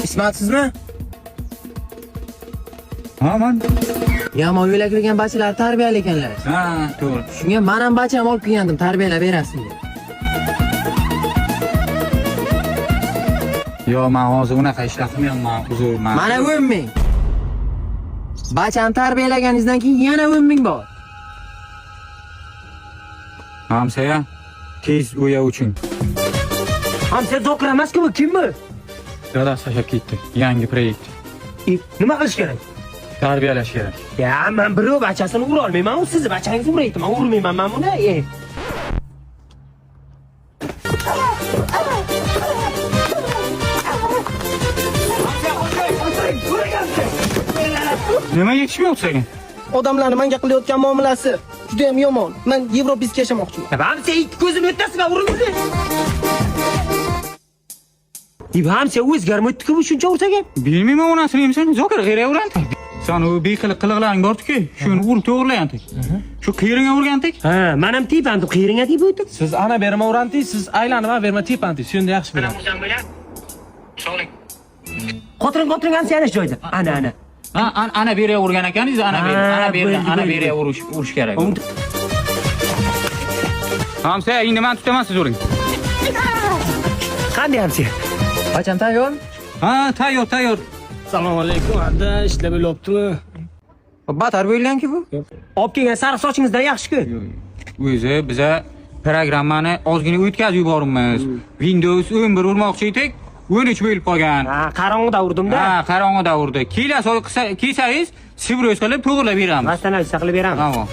Ismatsizmi? Ha, man. Yomon yo'lga kirgan bachalar tarbiyali ekanlar. Ha, to'g'ri. Shunga men ham bacham olib kelgandim, tarbiyalab berasiz deb. Yo, man hozir unaqa ishlar qilmayapman, uzr, man. Mana 10 ming. Bacham tarbiyalaganingizdan keyin yana 10 ming bor. Hamsoya, tez o'ya uchun. Hamsa Zokir emas-ku bu, kim bu? Dadasi tashlab ketdi. Yangi proyekt. Nima qilish kerak? Tarbiyalash kerak. Ya men birov bachasini ura olmayman, u sizni bachangizni uraydi, men urmayman men buni. Nima yetishmayapti senga? Odamlarni menga qilayotgan muomalasi juda ham yomon. Men Yevropiska yashamoqchiman. Hamsa ikki ko'zim o'ttasizmi urib. Hamsa o'zgarmaydi-ku bu shuncha ursak ham. Bilmayman onasini emsan, Zokir g'ira urandi. Sen u beqiliq qiliqlaring bor-ku, shuni urib to'g'rilagandik. Shu qiyiringga urgandik. Ha, men ham tepandim, qiyiringga tepib o'tdim. Siz ana berma uranti, siz aylanib ana berma tepanti. Shunda yaxshi bilaman. Qotiring, qotiring hamsa yana shu joyda. Ana, ana. Ha, ana beriga urgan ekaningiz, ana beri, Ha, ana beri, bo'ldi, ana bo'ldi. beriga urish kerak. Hamsoya, endi men tutaman, siz uring. Qanday hamsa? Bacham tayyor? Ha, tayyor, tayyor. Assalomu alaykum, adda ishlab bo'lyaptimi? Batar bo'lganki bu. Olib kelgan sariq sochingizdan yaxshi-ku. O'zi biza programmani ozgina o'tkazib yuboribmiz. Windows 11 urmoqchi edik, 13 bo'lib qolgan. Ha, qorong'ida urdim-da. Ha, qorong'ida urdi. Kelasi oy kelsangiz, sibroz qilib to'g'rilab beramiz. Masalan, qilib beramiz. Tamom.